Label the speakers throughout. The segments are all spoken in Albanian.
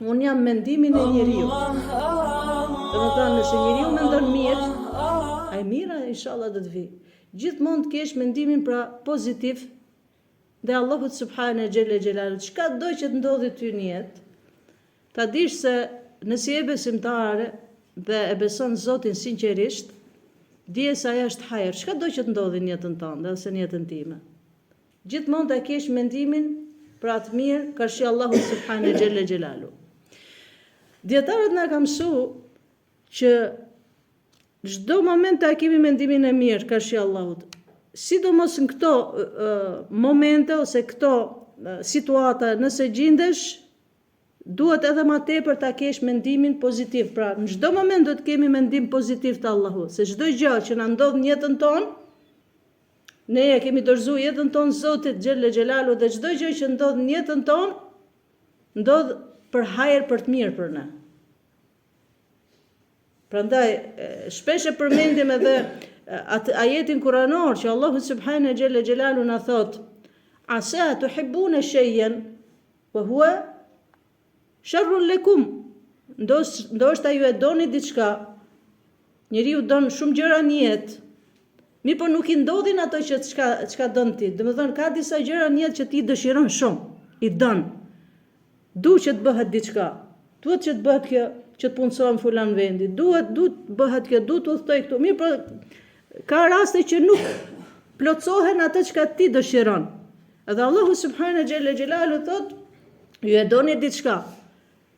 Speaker 1: Unë jam mendimin e njeriut. Domethënë, nëse njeriu mendon mirë, e mira inshallah do të vijë. Gjithmonë të kesh mendimin pra pozitiv ndaj Allahut subhane xhele xhelalu. Çka do që të ndodhi ty në jetë, ta dish se nëse je besimtare dhe e beson Zotin sinqerisht, dije se ajo është hajër. Çka do që të ndodhi në jetën tënde ose në jetën time. Gjithmonë ta kesh mendimin për atë mirë karshi Allahut subhane xhelle xhelalu. Dijetarët na kanë mësu që çdo moment ta kemi mendimin e mirë karshi Allahut. Sidomos në këto momente ose këto situata nëse gjindesh, duhet edhe ma tepër ta kesh mendimin pozitiv. Pra, në çdo moment duhet të kemi mendim pozitiv te Allahu, se çdo gjë që na ndodh në jetën tonë, Ne ja kemi dorëzu jetën tonë Zotit xhelle xhelalu dhe çdo gjë që ndodh në jetën tonë ndodh për hajër për të mirë për ne. Prandaj shpesh e përmendim edhe atë ajetin kuranor që Allahu subhanahu xhelle xhelalu na thot asa tuhibbuna shay'an wa huwa Sharrun lekum, ndoshta ju e doni diçka, njeriu don shumë gjëra në jetë, mirëpo nuk i ndodhin ato që çka çka don ti. Domethënë ka disa gjëra në jetë që ti dëshiron shumë, i don. Du që të bëhet diçka. Duhet që të bëhet kjo, që të punësohem fulan vendi. Duhet, duhet të bëhet kjo, duhet të udhëtoj këtu. Mirëpo ka raste që nuk plotësohen atë çka ti dëshiron. Edhe Allahu subhane xhelle xhelalu thot, ju e doni diçka,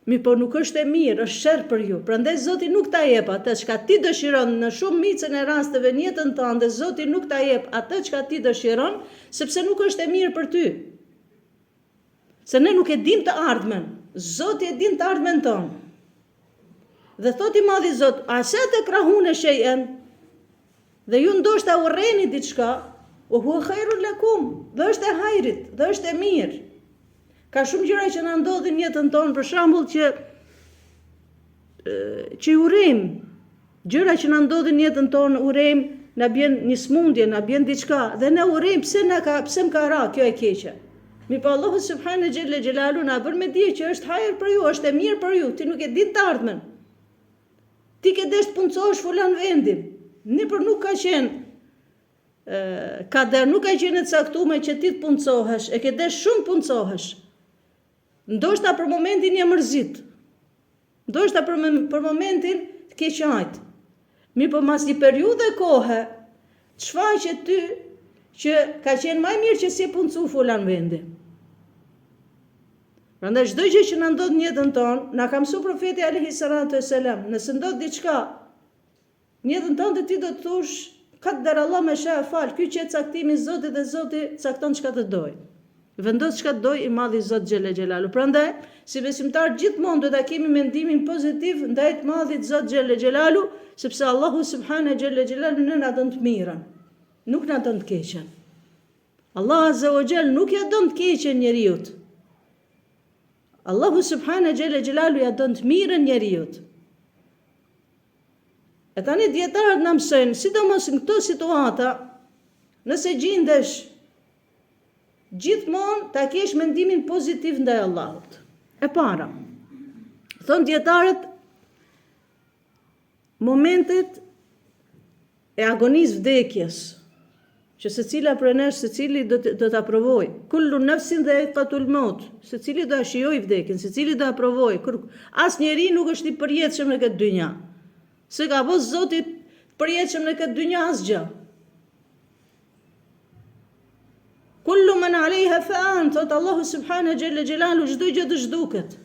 Speaker 1: mirëpo nuk është e mirë, është sherr për ju. Prandaj Zoti nuk ta jep atë çka ti dëshiron në shumicën e rasteve në jetën tënde, Zoti nuk ta jep atë çka ti dëshiron, sepse nuk është e mirë për ty. Se ne nuk e dim të ardhmen, Zoti e din të ardhmen tonë. Dhe thot i madhi Zot, asa tekrahune shejen, dhe ju ndoshta urreni diçka, ue hua hajrun lekum, dhe është e hajrit, dhe është e mirë. Ka shumë gjëra që na ndodhin në jetën tonë, për shembull që që i urrejmë, gjëra që na ndodhin në jetën tonë, urrejmë, na bjen një smundje, na bjen diçka dhe ne urrejmë pse na ka pse më ka ra kjo e keqe. Mirëpo Allahu subhane xhelle xhelalu na bën me dije që është hajër për ju, është e mirë për ju, ti nuk e din të ardhmen. Ti ke desht të punësohesh fulan vendi. Mirëpo nuk ka qenë kader, nuk ka qenë e caktume që ti të punësohesh, e ke desht shumë të punësohesh. Ndoshta për momentin je mërzit. Ndoshta për, për momentin të ke qajt. Mirëpo mas një periudhe kohe, shfaqet ty që ka qenë ma mirë që s'je punësu fulan vendi. Prandaj çdo gjë që na ndodh në jetën tonë, na ka mësu profeti alejhi salatu e selam, nëse ndodh diçka Në jetën tënde ti do të thush, Kadder Allah ma shaa feal, ky qe caktimi i Zotit dhe Zoti cakton çka të dojë. Vendos çka të dojë i madhi Zot xhele xhelalu. Prandaj, si besimtar gjithmonë duhet ta kemi mendimin pozitiv ndaj të madhit Zot xhele xhelalu, sepse Allahu subhane xhele xhelalu ne na don të mirën, nuk na don të keqen. Allah azza wa xhel nuk ja don të keqen njeriut. Allahu subhane xhele xhelalu ja don të mirën njeriut. E tani dijetarët na mësojnë, sidomos në këto situata, nëse gjindesh, gjithmonë ta kesh mendimin pozitiv ndaj Allahut. E para, thonë dijetarët, momentet e agonisë vdekjes, që secila prej nesh, secili do të, do ta provojë. Kullu nefsin dhaikatul maut, secili do ta shijojë vdekjen, secili do ta provojë. Kur asnjeri nuk është i përjetshëm në këtë dynja. S'e ka bo Zoti të përjetshëm në këtë dynja asgjë. Kullu men alejha fan, thot Allahu subhanahu xhelle xhelalu, çdo gjë do zhduket.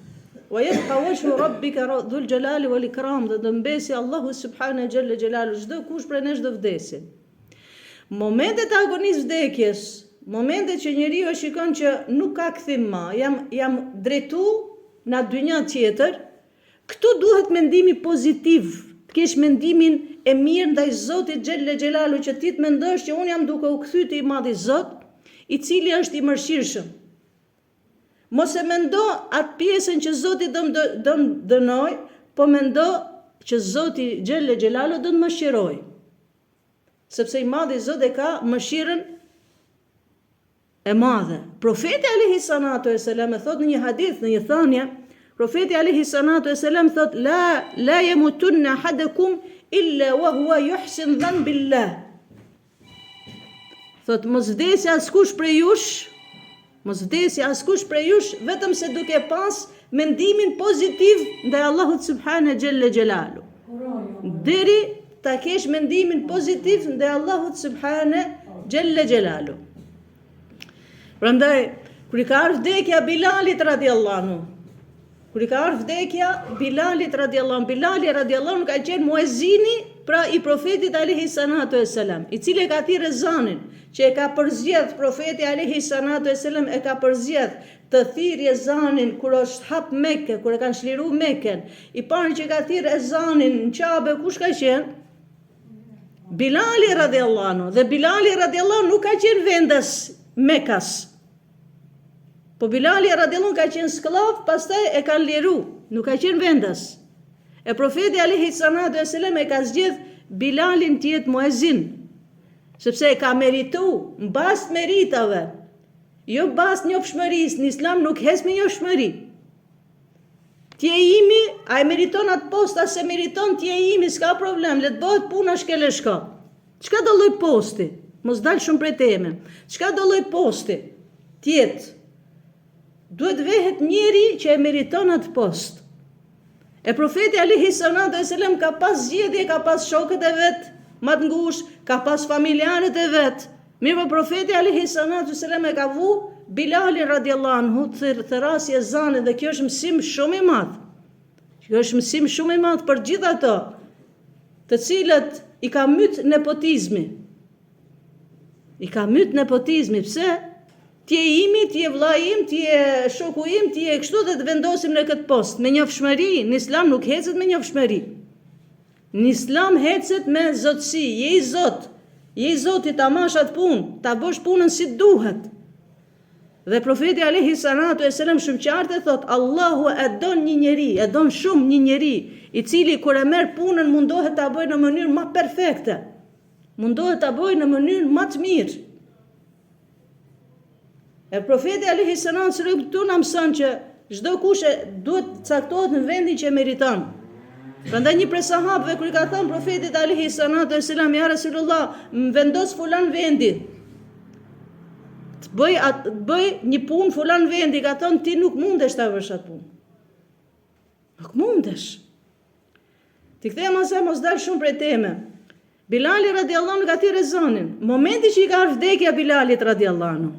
Speaker 1: Wa yabqa wajhu rabbika dhul jalali wal ikram, dhe do mbesi Allahu subhanahu xhelle xhelalu, çdo kush prej nesh do vdesin. Momentet e agonisë vdekjes, momentet që njeriu e shikon që nuk ka kthim ma, jam jam drejtu në atë dynja tjetër, këtu duhet mendimi pozitiv, të kesh mendimin e mirë ndaj Zotit xhelle xhelalu që ti të mendosh që unë jam duke u kthy te i madhi Zot, i cili është i mëshirshëm. Mos e mendo atë pjesën që Zoti do më do më dënojë, po mendo që Zoti xhelle xhelalu do të mëshirojë. Sepse i madhi Zot e ka mëshirën e madhe. Profeti alejhi salatu e selam e thotë në një hadith, në një thënie, Profeti alejhi salatu e selam thot la la yamutunna ahadukum illa wa huwa yuhsin dhann billah. Thot mos vdesi askush prej jush, mos vdesi askush prej jush vetëm se duke pas mendimin pozitiv ndaj Allahut subhane xhelle xhelalu. Deri ta kesh mendimin pozitiv ndaj Allahut subhane xhelle xhelalu. Prandaj, kur i ka ardhur vdekja Bilalit radiallahu anhu, kur i ka ardhur vdekja Bilalit radiallahu anhu, Bilali radiallahu anhu ka qenë muezini pra i profetit alejhi salatu e selam, i cili e ka thirrë ezanin, që e ka përzgjedh profeti alejhi salatu e selam e ka përzgjedh të thirrë ezanin kur është hap Mekë, kur e kanë çliru Mekën. I pari që ka thirrë ezanin në Qabe kush ka qenë? Bilali radiallahu anhu, dhe Bilali radiallahu anhu nuk ka qenë vendas Mekas. Po Bilali radiallahu anhu ka qenë skllav, pastaj e kanë liru, nuk ka qenë vendas. E profeti alejhi salatu e selam e ka zgjedh Bilalin të jetë muezin, sepse e ka meritu, në bazë të meritave, jo bazë të njofshmërisë, në islam nuk hec me njofshmëri. Ti je imi, a e meriton atë post, a s'e meriton, ti je imi, s'ka problem, le të bëhet puna shkel e shko. Çka do lloj posti? Mos dal shumë prej teme. Çka do lloj posti? Të jetë. Duhet vehet njeri që e meriton atë post. E profeti alejhi salatu e selam ka pas zgjedhje, ka pas shokët e vet, ma të ngushtë, ka pas familjarët e vet. Mirëpo profeti alejhi salatu selam e ka vu Bilalin radiallahu anhu të thërrasi ezanin dhe kjo është mësim shumë i madh. Kjo është mësim shumë i madh për gjithë ato të cilët i ka myt nepotizmi. I ka myt nepotizmi, pse? Ti je imi, ti je vllai im, ti je shoku im, ti je kështu dhe të vendosim në këtë post. Me njofshmëri, në islam nuk hecet me njofshmëri. Në islam hecet me zotësi, je i zot, je i zoti ta mash atë punë, ta bësh punën si duhet. Dhe profeti alejhi salatu e selam shumë qartë e thot, Allahu e don një njeri, e don shumë një njeri, i cili kur e merr punën mundohet ta bëjë në mënyrë ma perfekte. Mundohet ta bëjë në mënyrë ma të mirë. E profeti alejhi selam këtu na mëson që çdo kush e duhet të caktohet në vendin që e meriton. Prandaj një prej sahabëve kur i ka thënë profetit alejhi salatu e selam ja Rasulullah, më vendos fulan vendi. Të bëj atë, të bëj një punë fulan vendi, ka thënë ti nuk mundesh ta bësh atë punë. Nuk mundesh. T'i kthehem asaj mos dal shumë prej teme. Bilali radiallahu anhu ka thirrë ezanin. Momenti që i ka ardhur vdekja Bilalit radiallahu anhu.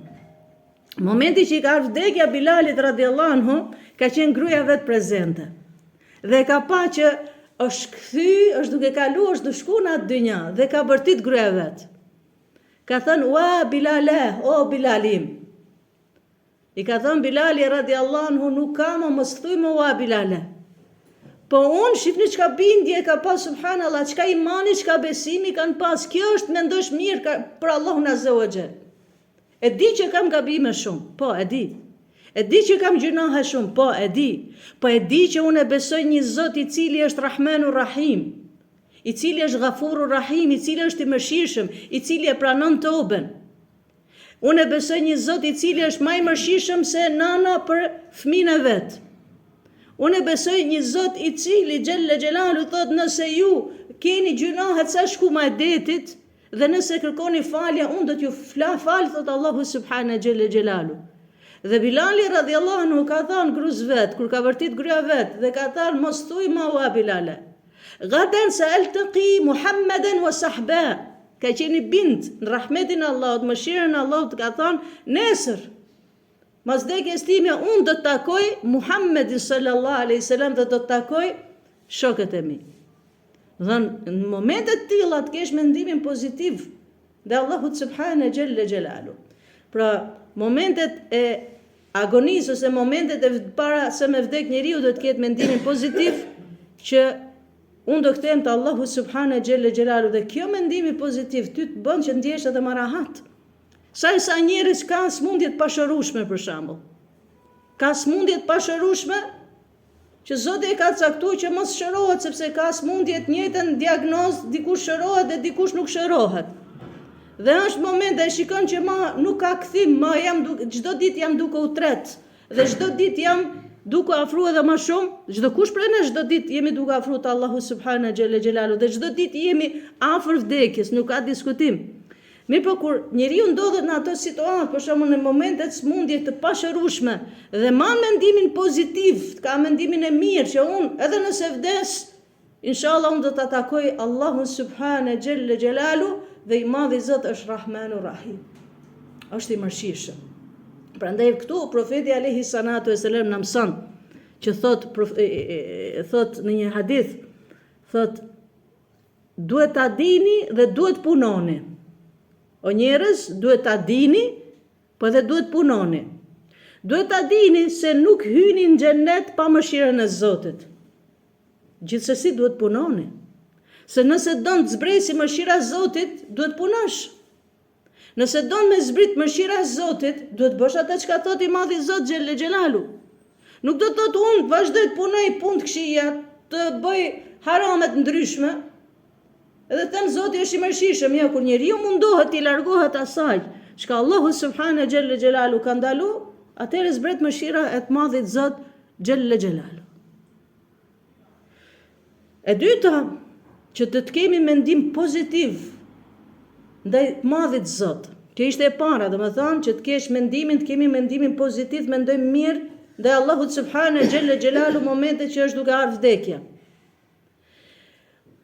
Speaker 1: Momenti që i ka ardhur vdekja Bilalit radiallahu anhu, ka qenë gruaja vet prezente. Dhe e ka pa që është kthy, është duke kalu, është duke shku në atë dynja dhe ka bërtit gruaja vet. Ka thënë, "Ua Bilale, o Bilalim." I ka thënë Bilali radiallahu anhu nuk ka më mos thuj më ua Bilale. Po unë shifni çka bindje ka pas subhanallah, çka imani, çka besimi kanë pas. Kjo është mendosh mirë ka, për Allahun azze ue xhel. E di që kam gabime shumë, po e di. E di që kam gjynahe shumë, po e di. Po e di që unë e besoj një Zot i cili është Rahmanu Rahim, i cili është Ghafuru Rahim, i cili është i mëshirshëm, i cili e pranon toben. Unë e besoj një Zot i cili është ma i mëshirshëm se nana për fëmijën e vet. Unë e besoj një Zot i cili xhelle xhelalu thot nëse ju keni gjynahet sa shkuma e detit dhe nëse kërkoni falje unë do t'ju fla fal thot Allahu subhane xhelle xhelalu. Dhe Bilali radiallahu anhu ka thënë grus vet kur ka bërtit gruaja vet dhe ka thënë mos thuj ma ua Bilale. Gaden se elteki Muhammeden wa sahbe Ka qenë i bind në rahmetin e Allahut, mëshirën e Allahut, ka thënë, nesër, mas vdekjes time, unë do të takoj Muhammedin sallallahu alaihi wasallam dhe do të takoj shokët e mi. Dhe në momente të tilla të kesh mendimin pozitiv ndaj Allahut subhane xhelle xhelalu. Pra, momentet e agonisë ose momentet e para se me vdek njeriu do të ketë mendimin pozitiv që Unë do kthehem te Allahu subhane xhelle xhelalu dhe kjo mendimi pozitiv ty të bën që ndjehesh edhe më rahat. Sa e sa njerëz kanë sëmundje të pashërueshme për shembull. Ka sëmundje të pashërueshme që Zoti e ka caktuar që mos shërohet sepse ka sëmundje të njëjtën diagnozë, dikush shërohet dhe dikush nuk shërohet. Dhe është moment dhe shikon që ma nuk ka kthim, ma jam duke, çdo ditë jam duke u tret dhe çdo ditë jam Duke u afru edhe ma shumë, çdokush prej nesh çdo ditë jemi duke u afru te Allahu subhana xhelle xhelalu dhe çdo ditë jemi afër vdekjes, nuk ka diskutim. Mirëpo kur njeriu ndodhet në ato situatë, për shembull në momente të sëmundje të pashërueshme dhe man mendimin pozitiv, ka mendimin e mirë që unë edhe nëse vdes, inshallah unë do ta takoj Allahun subhane xhelle xhelalu dhe i madhi Zot është Rahmanu Rahim. Është i mëshirshëm. Prandaj këtu profeti alayhi salatu wasalam na mëson që thot thot në një hadith thot Duhet ta dini dhe duhet punoni. O njerëz, duhet ta dini, po edhe duhet punoni. Duhet ta dini se nuk hyni në xhennet pa mëshirën e Zotit. Gjithsesi duhet punoni. Se nëse don të zbresi mëshira e Zotit, duhet punosh. Nëse don me zbrit mëshira e Zotit, duhet bësh atë çka thotë i madhi Zot xhelle xhelalu. Nuk do të thotë unë vazhdoj të punoj punë të këqija, të bëj harame të ndryshme. Edhe them Zoti është i mëshirshëm, jo kur njeriu mundohet t'i largohet asaj çka Allahu subhane xhelle xhelalu ka ndalu, atëherë zbret mëshira e të madhit Zot xhelle xhelalu. E dyta, që të të kemi mendim pozitiv ndaj të madhit Zot. Kjo ishte e para, domethënë që të kesh mendimin, të kemi mendimin pozitiv, mendojmë mirë ndaj Allahut subhane xhelle xhelalu momente që është duke ardhë vdekja.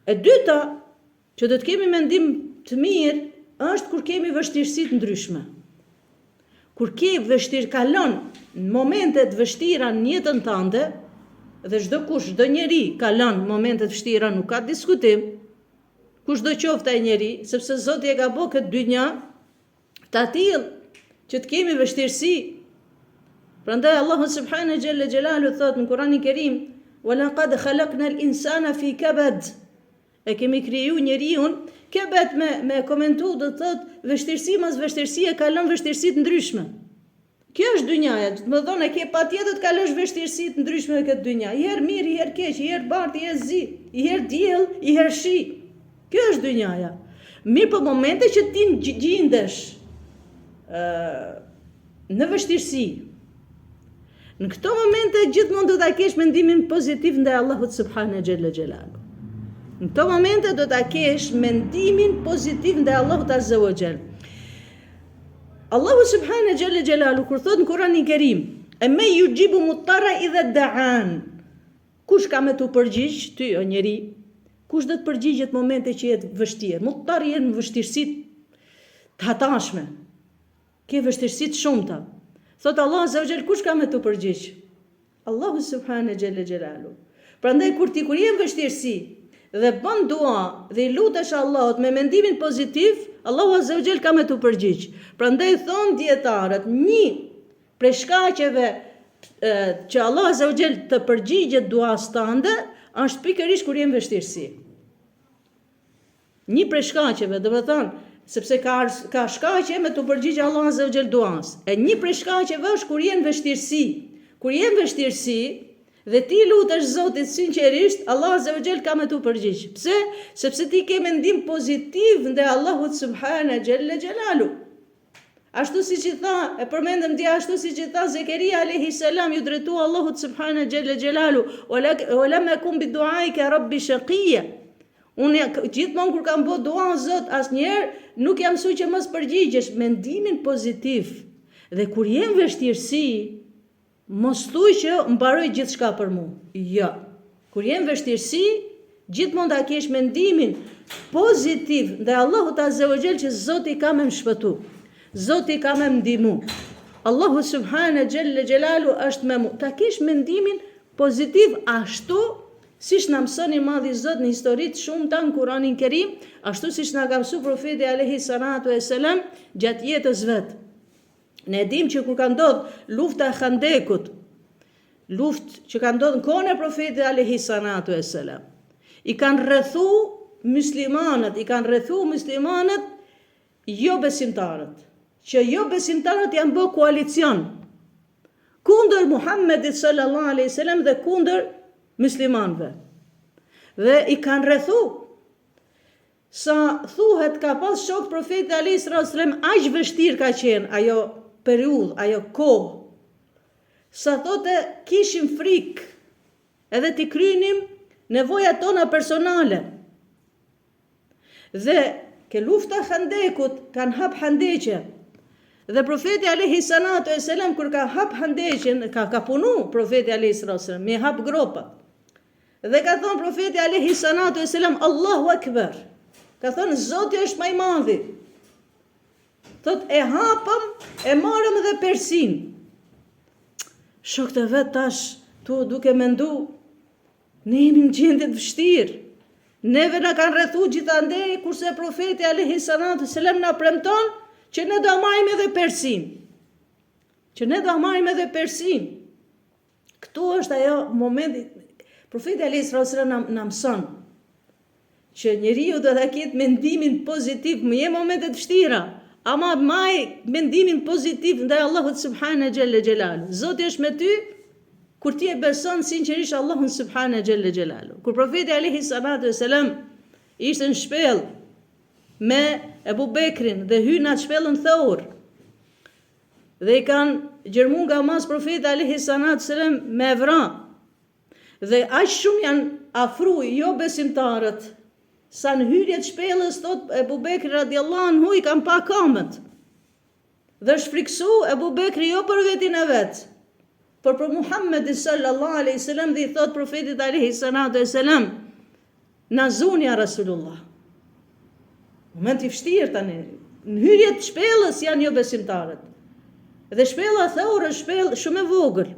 Speaker 1: E dyta, Që do të kemi mendim të mirë është kur kemi vështirësi të ndryshme. Kur ke vështirë kalon momente të vështira në jetën tënde dhe çdokush, çdo njeri kalon momente të vështira, nuk ka diskutim. Kushdo qoftë ai njeri, sepse Zoti e ka bo këtë dynja të atillë që të kemi vështirësi. Prandaj Allahu subhanahu xhelle xhelalu thotë në Kur'anin Kerim, "Wa laqad khalaqna al-insana fi kabad." E kemi kriju njeriun, kebed me, me komentu do të thotë vështirësi mas vështirësie kalon vështirësi të ndryshme. Kjo është dynjaja, domethënë e ke patjetër të kalosh vështirësi të ndryshme në këtë dynja. I herë mirë, i herë keq, i herë bardhë, i herë zi, i herë diell, i herë shi. Kjo është dynjaja. Mirëpo momente që ti gjindesh ë në vështirësi, Në këto momente gjithmonë do ta kesh mendimin pozitiv ndaj Allahut subhanahu xhelle xhelalu. Në këto momente do ta kesh mendimin pozitiv ndaj Allahut azza wa xhel. Allahu subhanahu xhelle xhelalu kur thotë në Kur'anin Kerim, "Emmen juxhibul mudtarra idha da'an." Kush ka me t'u përgjigj ty o njeri? Kush do të përgjigjet momente që je vështirë? Mudtarr je në vështirësi të hatashme. Ke vështirësi të shumta. Thotë Allahu azza wa jall kush ka me t'u përgjigj? Allahu subhane xhelle xhelalu. Prandaj kur ti kur je në vështirësi dhe bën dua dhe i lutesh Allahut me mendimin pozitiv, Allahu azza wa jall ka me t'u përgjigj. Prandaj thonë dijetarët, një prej shkaqeve që Allahu azza wa jall të përgjigjet duas tënde është pikërisht kur je në vështirësi. Një prej shkaqeve, domethënë, sepse ka ka shkaqe me t'u përgjigj Allahu azza wa jall duas. E një prej shkaqeve është kur je në vështirësi. Kur je në vështirësi dhe ti lutesh Zotit sinqerisht, Allahu azza wa jall ka me t'u përgjigj. Pse? Sepse ti ke mendim pozitiv ndaj Allahut subhana xhalla xhelalu. Ashtu siç i tha, e përmendëm dje ashtu siç i tha Zekeria alayhi salam iu drejtua Allahut subhana xhalla xhelalu, wa lam akun bi duaika rabbi shaqiya. Unë gjithmonë kur kam bo dua Zot, asnjëherë nuk jam mësu që mos përgjigjesh mendimin pozitiv. Dhe kur je në vështirësi, Mos thuj që mbaroi gjithçka për mu. Jo. Kur je në vështirësi, gjithmonë ta kesh mendimin pozitiv ndaj Allahut Azza wa Jall që Zoti ka me më shpëtu. Zoti ka me më ndihmu. Allahu subhane xhelle xhelalu është me mu. Ta kesh mendimin pozitiv ashtu siç na mëson i madhi Zot në histori të shumta në Kuranin Kerim, ashtu siç na ka mësu profeti alejhi salatu e selam gjatë jetës vet. Ne e dimë që kur ka ndodh lufta e Handekut, luftë që ka ndodh në kohën e profetit alejhi salatu e selam, i kanë rrethu muslimanët, i kanë rrethu muslimanët jo besimtarët, që jo besimtarët janë bë koalicion kundër Muhammedit sallallahu alaihi wasallam dhe kundër muslimanëve. Dhe i kanë rrethu Sa thuhet ka pas shokë profetit alejhi salatu selam aq vështirë ka qenë ajo periudhë, ajo kohë. Sa thote kishim frikë edhe t'i krynim nevojat tona personale. Dhe ke lufta Hendekut kanë hap hendeqe. Dhe profeti alejhi salatu e selam kur ka hap hendeqen, ka, ka punu profeti alejhi salatu e selam, me hap gropat. Dhe ka thonë profeti alejhi salatu e selam, Allahu Akbar. Ka thonë, Zoti është ma i madhi. Thot, e hapëm, e marëm edhe Persinë. Shokët e vet tash, tu duke mendu, ne jemi në gjendje të vështirë. Neve na kanë rrethu gjithandej, kurse profeti alejhi salatu selam na premton që ne do marrim edhe Persinë. Që ne do marrim edhe Persinë. Këtu është ajo momenti, profeti alejhi salatu selam na, na mëson që njeriu do ta ketë mendimin pozitiv, më je momente të vështira, ama maj mendimin pozitiv ndaj Allahut subhane xhelle xhelalu. Zoti është me ty kur ti e beson sinqerisht Allahun subhane xhelle xhelalu. Kur profeti alejhi salatu selam ishte në shpellë me Ebu Bekrin dhe hynë në atë shpellën Theur, Dhe i kanë gjërmu nga mas profetit alejhi salatu selam me e vra. Dhe aq shumë janë afru jobesimtarët, sa në hyrje të shpellës, thot Ebu Bekri radiallahu anhu i kanë pa kamët. Dhe është friksu Ebu Bekri jo për vetin e vet, por për Muhammedin sallallahu alaihi sallam dhe i thot profetit alaihi salatu e selam, Na zun ja Rasulullah. Moment i vështirë tani. Në hyrje të shpellës janë jobesimtarët. Dhe shpella Theur është shpellë shumë e vogël.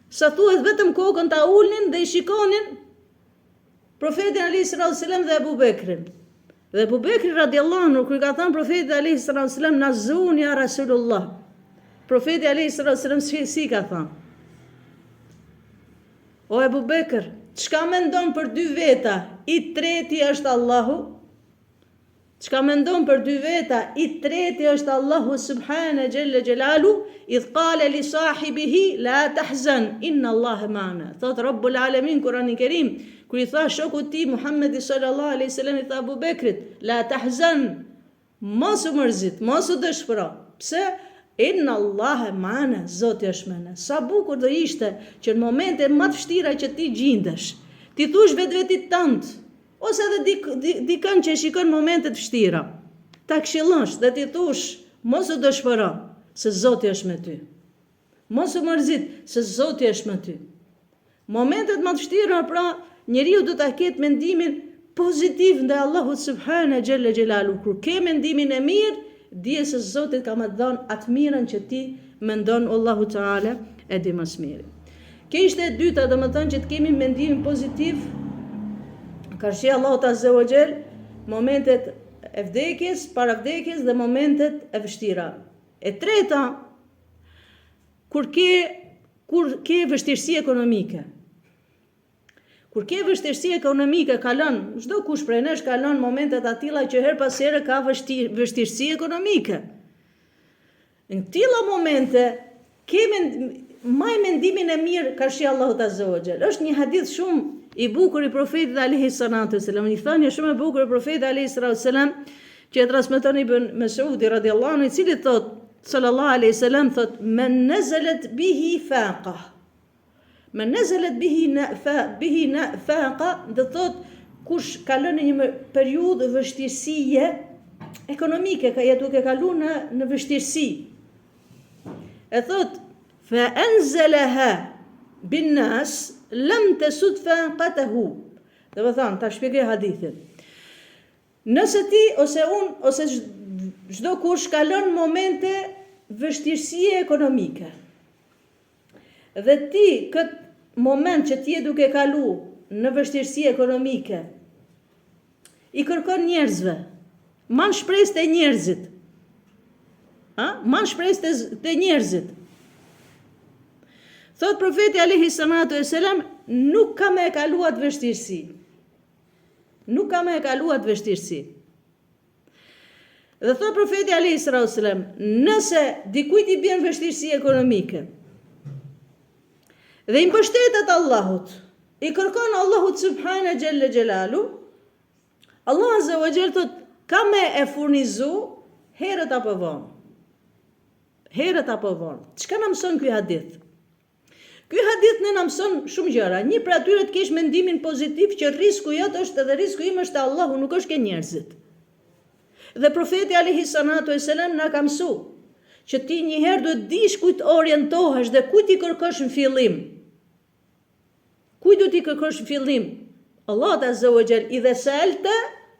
Speaker 1: Sa thuhet vetëm kokën ta ulnin dhe i shikonin profetin alejhi salatu selam dhe Ebu Bekrin. Dhe Ebu Bekri radiallahu anhu kur i ka thënë profetit alejhi salatu selam na zun ja Rasulullah. Profeti alejhi salatu selam si, si ka thënë? O Ebu Bekër, çka mendon për dy veta, i treti është Allahu? Çka mendon për dy veta, i treti është Allahu subhane xhelle xhelalu, idh kale li sahibihi, la tahzan, inna Allahe mana. Thot Rabbul Alemin Kurani Kerim, kur i tha shokut tij Muhammedi sallallahu alaihi sallam i tha Ebu Bekrit, la tahzan, Mos u mërzit, mos u dëshpëro. Pse? Inna Allahe mana, Zoti është me ne. Sa bukur do ishte që në momente më të vështira që ti gjindesh, t'i thush vetvetit tënd, ose edhe dik, dik, dikën që e shikon momente të vështira, ta këshillosh dhe t'i thush, mos u dëshpëro, se Zoti është me ty. Mos u mërzit, se Zoti është me ty. Momentet më të vështira, pra, njeriu do ta ketë mendimin pozitiv ndaj Allahut subhane xhelle xhelalu. Kur ke mendimin e mirë, dije se Zoti ka me të dhënë atë mirën që ti mendon Allahu Teala e di më së miri. Kjo ishte e dyta, domethënë që të kemi mendimin pozitiv karshi Allahut Azza wa Jall, momentet e vdekjes, para vdekjes dhe momentet e vështira. E treta, Kur ke kur ke vështirësi ekonomike. Kur ke vështirësi ekonomike, kalon, çdo kush prej nesh kalon momente të atilla që herë pas here ka vështir, vështirësi ekonomike. Në tilla momente ke mend, maj mendimin e mirë karshi Allahut Azza wa Jall. Është një hadith shumë i bukur i profetit alejhi salatu selam, një thënie shumë e bukur e profetit alejhi salatu selam që e transmeton Ibn Mesudi radiallahu anhu i cili thotë Sallallahu alejhi ve sellem thot men nazalat bihi faqa. Men nazalat bihi na fa bihi na faqa do thot kush kalon në një periudhë vështirësie ekonomike, ka jetu duke kalu në në vështirësi. E thot fa anzalaha bin nas lam tasud faqatahu. Domethënë, ta shpjegoj hadithin. Nëse ti ose unë ose çdo kush kalon momente vështirësie ekonomike dhe ti këtë moment që ti je duke kalu në vështirësi ekonomike i kërkon njerëzve, man shpresë te njerëzit. Ha? Man shpresë te, te njerëzit. Thot profeti alejhi salatu e selam, nuk ka me e kalu atë vështirësi. Nuk ka me e kalu atë vështirësi. Dhe thot profeti alejhi salatu selam, nëse dikujt i bjen vështirësi ekonomike, dhe i mbështetet Allahut, i kërkon Allahut subhane xhelle xhelalu, Allah azza wa xhel thot, ka me e furnizu herët apo vonë. Herët apo vonë. Çka na mëson ky hadith? Ky hadith ne na mëson shumë gjëra. Një prej atyre të kesh mendimin pozitiv që rrisku jot është edhe rrisku im është te Allahu, nuk është ke njerëzit. Dhe profeti alejhi salatu e selam na ka mësu që ti një herë duhet të dish kujt orientohesh dhe kujt i kërkosh në fillim. Kujt duhet t'i kërkosh në fillim? Allahut azza wa jall, idha sa'alta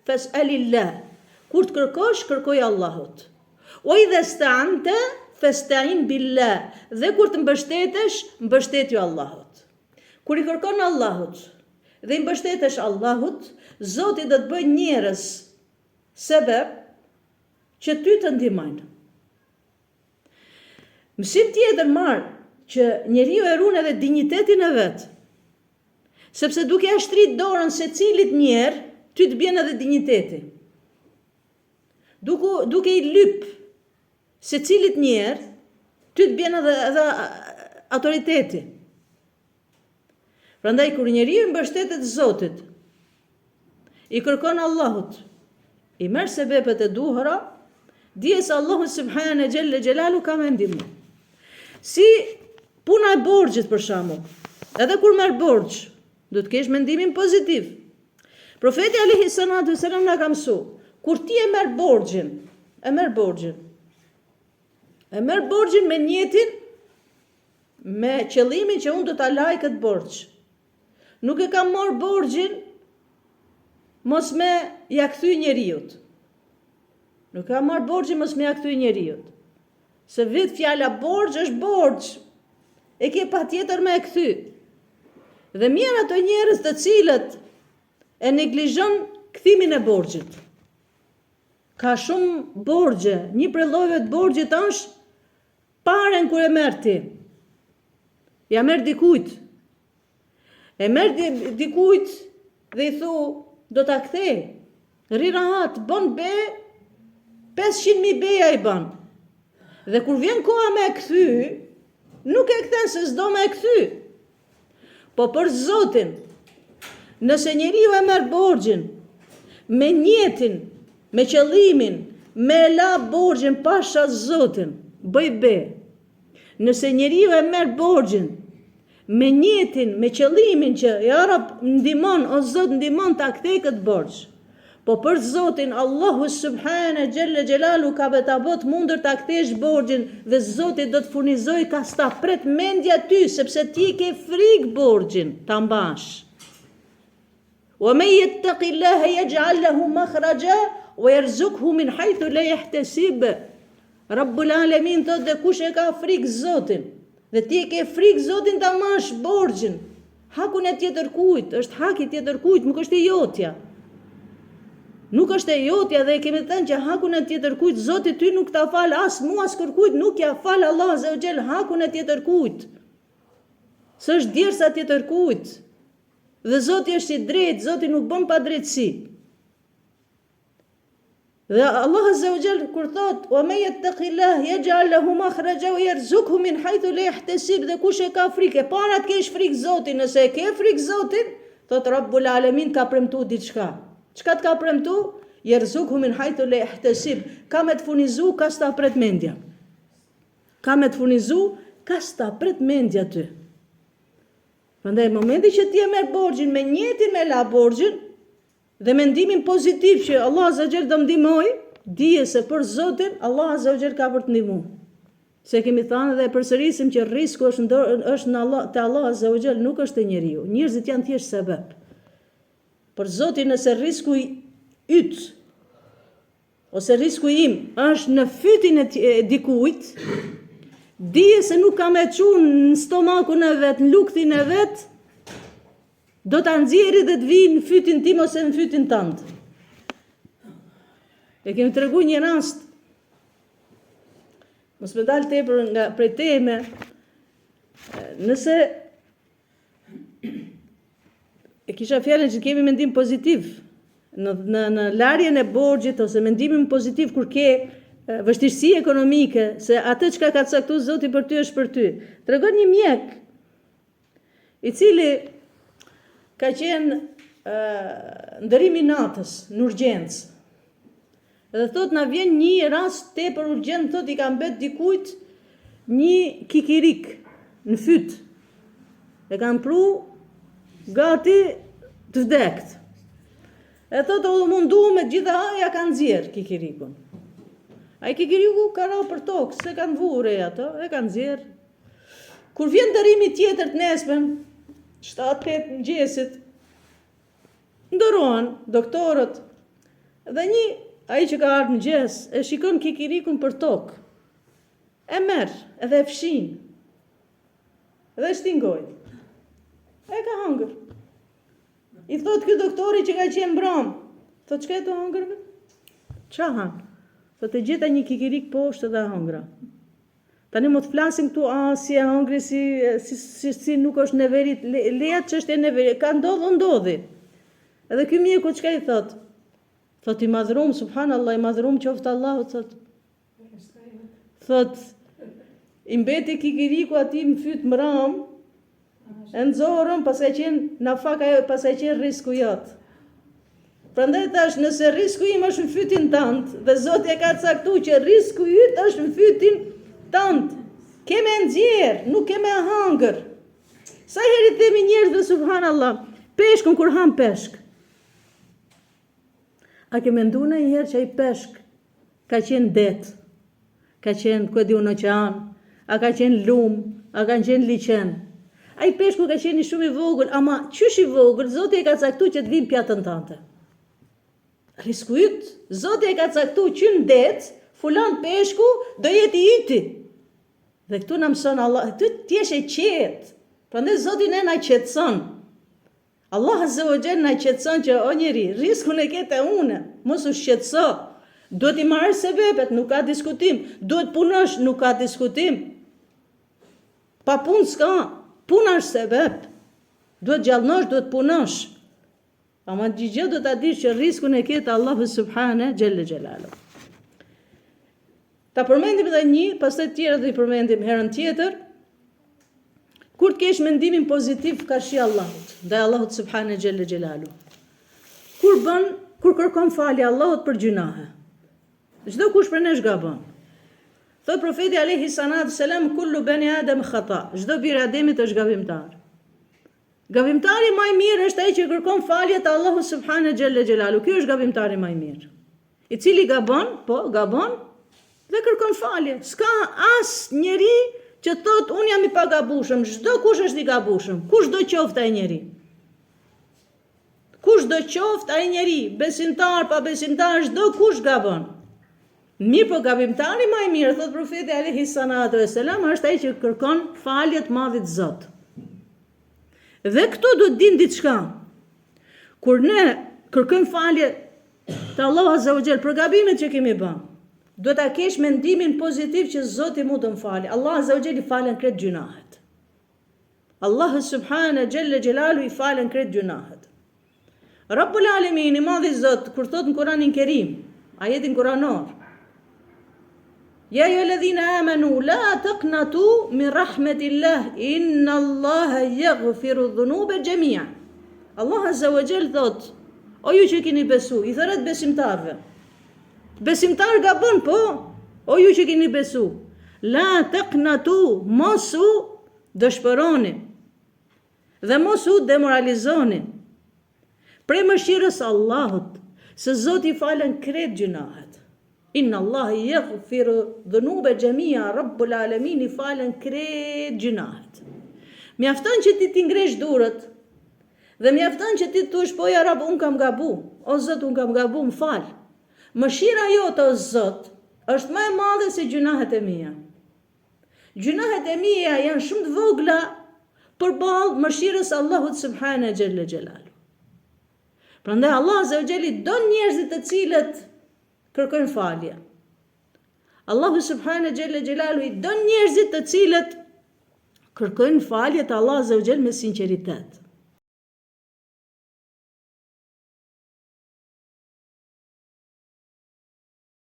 Speaker 1: fas'alillah. Kur të kërkosh, kërkoj Allahut. Wa idha sta'anta fasta'in billah. Dhe kur të mbështetesh, mbështetju Allahut. Kur i kërkon Allahut dhe i mbështetesh Allahut, Zoti do të bëjë njerëz sebeb që ty të ndihmojnë. Mësim tjetër marr që njeriu e ruan edhe dinjitetin e vet. Sepse duke ia shtri dorën secilit njer, ty të bjen edhe dinjiteti. Duke, duke i lyp secilit njer, ty të bjen edhe, edhe autoriteti. Prandaj kur njeriu i mbështetet Zotit, i kërkon Allahut, i merr sebepet e duhura, dije se Allahu subhane xhelle xhelalu ka me ndihmu. Si puna e borxhit për shembull, edhe kur merr borxh, do të kesh mendimin pozitiv. Profeti alejhi salatu selam na ka mësu, kur ti e merr borxhin, e merr borxhin. E merr borxhin me nijetin Me qëllimin që unë do ta laj këtë borxh. Nuk e kam marrë borxhin mos me ja kthy njeriut. Nuk e kam marrë borxhin mos me ja kthy njeriut. Se vetë fjala borxh është borxh. E ke patjetër me e kthy. Dhe mjerë ato njerëz të cilët e neglizhon kthimin e borxhit. Ka shumë borxhe, një prej llojeve të borxhit është Paren kur e merr ti, ja merr dikujt. E merr dikujt dhe i thu do ta kthej. Rri rahat, bën be 500.000 beja i bën. Dhe kur vjen koha me e kthy, nuk e kthen se s'do me e kthy. Po për Zotin, nëse njeriu e merr borxhin me nijetin, me qëllimin, me e la borxhin pasha Zotin, bëj be. Nëse njeriu e merr borxhin me nijetin, me qëllimin që ja Rab ndihmon o Zot ndihmon ta kthej këtë borxh. Po për Zotin Allahu subhane xhelle xhelalu ka me ta bo të mundur ta kthesh borxhin dhe Zoti do të furnizojë ka s'ta pret mendja ty sepse ti e ke frikë borxhin ta mbash. Wa men yattaqillaha yaj'al lahu makhraja wa yarzuqhu min haythu la yahtasib. Rabbul Alemin thotë dhe kush e ka frikë Zotin dhe ti e ke frikë Zotin ta mash borxhin Hakun e tjetërkujt, është hak i tjetërkujt, nuk është e jotja. Nuk është e jotja dhe e kemi thënë që hakun e tjetërkujt Zoti ty nuk ta fal as mua as kërkujt, nuk ja fal Allah azza wa jall hakun e tjetërkujt. Se është djersa tjetërkujt. Dhe Zoti është i drejtë, Zoti nuk bën padrejtësi. Dhe Allah Azza wa Jall kur thot: "Wa men yattaqillah yaj'al lahu makhraja wa yarzuqhu min haythu la yahtasib" dhe kush e ka frikë, e para të kesh frikë Zotin, nëse e ke frikë Zotin, thot Rabbul Alamin ka premtu diçka. Çka të ka premtu? Yarzuqhu min haythu la yahtasib. Ka me të furnizu, ka s'ta pret mendja. Ka me të furnizu, ka s'ta pret mendja ty. Prandaj momenti që ti e merr borxhin me nijetin me la borxhin, Dhe mendimin pozitiv që Allah Azza wa Jall do më ndihmojë, dije se për Zotin Allah Azza wa Jall ka për të ndihmu. Se kemi thënë dhe e përsërisim që rrisku është në është në Allah, te Allah Azza wa Jall, nuk është te njeriu. Njerëzit janë thjesht sebeb. Për Zotin nëse rrisku yt ose rrisku im është në fytin e, e dikujt, dije se nuk ka me çu në stomakun e vet, në lukthin e vet, Do ta nxjerri dhe të vijë në fytin tim ose në fytin tënd. E kemi tregu një rast, mos me dalë tepër nga prej teme, nëse e kisha fjalën që kemi mendim pozitiv në, në, në larjen e borxhit ose mendimin pozitiv kur ke vështirësi ekonomike, se atë çka ka caktu Zoti për ty është për ty. Tregon një mjek i cili ka qenë ndërrimi i natës në urgjencë. Dhe thot na vjen një rast tepër urgjent, thot i ka mbet dikujt një kikirik në fyt. E kanë pru gati të vdekt. E thotë u mundu me gjitha ja kanë nxjerr kikirikun. Ai kikiriku ka ra për tokë, s'e kanë vu re ato, e kanë nxjerr. Kur vjen ndërrimi tjetër të nesërmen, 7-8 mëngjesit, ndërrohen doktorët dhe një ai që ka ardhur mëngjes e shikon kikirikun për tokë. E merr edhe e fshin. Dhe e shtin n'gojë. E ka hangër. I thot ky doktori që ka qenë mbram. Thot çka je tu hangër? Ça han? Thot e gjeta një kikirik poshtë dhe e hangra. Tani mos të flasim këtu a si e hangri si si si, si nuk është neverit, le, leja çështje neverit, ka ndodhur ndodhi. Edhe ky mjeku çka i thot? Thot i madhrum, subhanallah, i madhrum qoftë Allahu, thot. Thot, i mbeti kikiriku atij në fyt mram, e nxorëm, paska qenë nafaka ajo, paska qenë risku jot. Prandaj thash, nëse risku im është në fytin tand, dhe Zoti e ka caktu që risku yt është në fytin tand, ke me nxjerr, nuk ke me hangër. Sa herë i themi njerëzve subhanallah, peshkun kur han peshk. A ke mendu ndonjëherë që ai peshk ka qenë det, ka qenë, ku e di unë, oqean, a ka qenë lum, a ka qenë liqen. Ai peshku ka qenë shumë i vogël, ama qysh i vogël, Zoti e ka caktu që të vijë n'pjatën tante. Risku yt, Zoti e ka caktu që në det, fulan peshku do jetë i yti. Dhe këtu na mëson Allah, ti të jesh e qetë. Prandaj Zoti ne na qetëson. Allah Azze wa Jall na qetëson që o njeri, riskun e ke te unë, mos u shqetëso. Duhet t'i marrësh sebepet, nuk ka diskutim. Duhet punosh, nuk ka diskutim. Pa punë s'ka, puna është sebep. Duhet gjallnosh, duhet punosh. Ama një gjë duhet ta dish që riskun e ke te Allahu Subhane Xhelle Xhelalu. Ta përmendim edhe një, pastaj të tjerat do i përmendim herën tjetër. Kur të kesh mendimin pozitiv karshi Allahut, ndaj Allahut subhane xhelle xhelalu. Kur bën, kur kërkon falje Allahut për gjynahe. Çdo kush prej nesh gabon. Thot profeti alayhi salatu selam kullu bani adam khata. Çdo bir Ademit është gabimtar. Gabimtari më i mirë është ai që kërkon falje te Allahu subhane xhelle xhelalu. Ky është gabimtari më i mirë. I cili gabon, po, gabon dhe kërkon falje. S'ka asnjeri që thot unë jam i pagabushëm, çdo kush është i gabushëm, kush do qoftë ai njeri. Kush do qoftë ai njeri, besimtar, pabesimtar, çdo kush gabon. Mirëpo gabimtari ma i mirë, thot profeti alejhi salatu ve selam, është ai që kërkon falje të madhit Zot. Dhe këtu duhet të dimë diçka. Kur ne kërkojmë falje Te Allahu Azza wa Jall për gabimet që kemi bë. Duhet ta kesh mendimin pozitiv që Zoti mu do më falë. Allah Azza wa Jall i falën krejt gjynahet. Allah Subhane Xhelle Xhelalu i falën krejt gjynahet. Rabbul Alemin i madhi Zot, kur thot në Kuranin Kerim, ajetin kuranor, Ja ejjuhalledhine amenu, la teknatu min rahmetillah, inna Allah jagfiru dhunube xhemia. Allah Azza wa Jall thot, o ju që keni besu, i thërret besimtarve. Besimtar gabon, po, o ju që keni besu, la teknatu, mos u dëshpëroni, dhe mos u demoralizoni, Prej mëshirës së Allahut, se Zoti i falën krejt gjynahet. Inna Allah yaghfiru dhunube xhemia, Rabbul Alemin i falën krejt gjynahet. Mjafton që ti t'i ngresh durët dhe mjafton që ti të thush po ja Rab un kam gabu, o Zot un kam gabu, më fal. Mëshira jote o Zot është më e madhe se gjynahet e mia. Gjynahet e mia janë shumë të vogla përballë mëshirës së Allahut subhane xhelle xhelalu. Prandaj Allah azza wa xhel i don njerëzit të cilët kërkojnë falje. Allahu subhane xhelle xhelalu i don njerëzit të cilët kërkojnë falje te Allah azza wa xhel me sinqeritet.